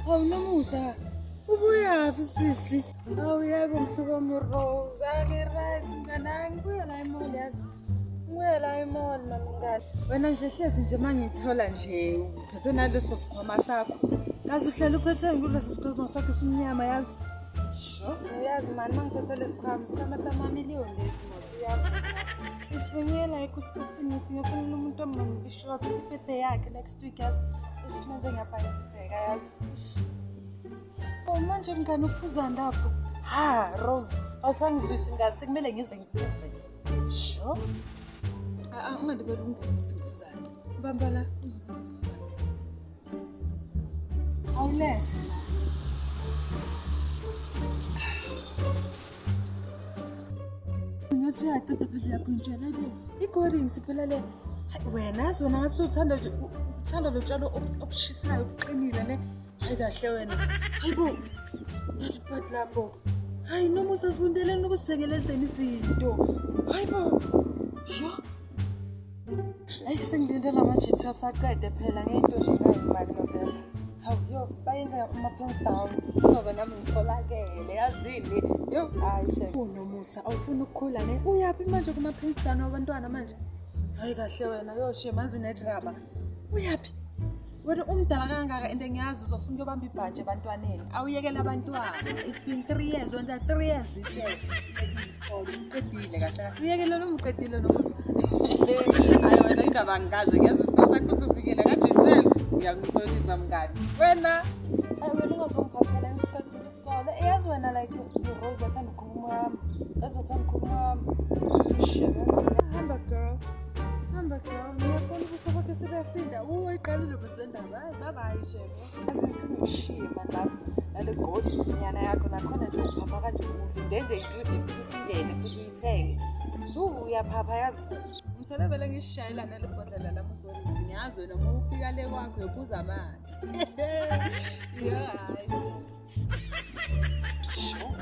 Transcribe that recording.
Hawu Nomusa, ubuyaphi sisi? Hawu yebo mhlobo wami Rose, angi-right mngani, ngibuya la e-mall yazi. Ngibuya la e-mall mani mngani. Wena nje hlezi nje uma ngikuthola nje uphethe naleso sikhwama sakho. Kazi uhlala uphetheni kuleso sikhwama sakho esimnyama yazi. Sho, uyazi mani uma ngiphethe lesi sikhwama, isikhwama samamiliyoni lesi mos uyazi. Ngisifungela ekusipesini ngithi ngiyofunela umuntu omnandi ishort i-birthday yakhe next week yazi. Ish manje ngiyabhayiziseka yazi. Ish. Oh manje mngani uphuzani lapho? Ha Rose, awusangizwisi mngani sekumele ngize ngiphuze. Sho. Ah, ungalibeli ungibuze ukuthi ngiphuzani. Bamba la uze ukuthi ngiphuzani. Awulethe. Ngathi uyaceda phela uyakhunjela hayibo. I-Goldings phela le. Hayi wena yazi wena ngathi uthanda nje uthanda lo tshalo obushisayo obuqinile ne. Hayi kahle wena. Hayibo. Nali ibhadi lapho. Hayi noma usasifundeleni ukusithengelezeni izinto. Hayibo. Sho. Hayi sengilinde la ma-G12 aqede phela ngeyi-29 mali November. Hawu yo bayenza ama-pens down. Kuzobe nami ngitholakele yazini. Yo hayi she. Unomusa awufuni ukukhula ne. Uyaphi manje kuma-pens down wabantwana manje? Hayi kahle wena yo she manje une-drama. Uyaphi? Wena umdala kangaka and ngiyazi uzofuna ukuyobamba ibhantshi ebantwaneni. Awuyekela abantwana. It's been 3 years, wenza 3 years this year. Uyekile isikole, uqedile kahle kahle. Uyekele noma uqedile nomusa. Hayi wena indaba angikaze ngiyazi isitulo sakho ukuthi ufikele ka-G12. Ngiyakusolisa mngani. Wena hayi wena ungazongiphaphela ngisiqedile isikole. Eyazi wena like uRose wathanda ukukhuluma umoya wami. Yazi wathanda ukukhuluma umoya wami. Shit, yazi. Hamba girl. Hamba girl, ngiyabona ubuso bakhe sebuyasinda. Uyiqalile bese ndaba. Hayi bye bye shebo. Yazi ngithi ngikushiye mani lapho. Nale gold isinyana yakho nakhona nje uphapha kanje ulinde nje i-350 ukuthi ingene futhi uyithenge. Uyaphapha yazi. Ngithole vele ngishayela nale bhodlela lami ugolide. Ngiyazi wena uma ufika le kwakho uyophuza amanzi. Yeah, hayi. Sho.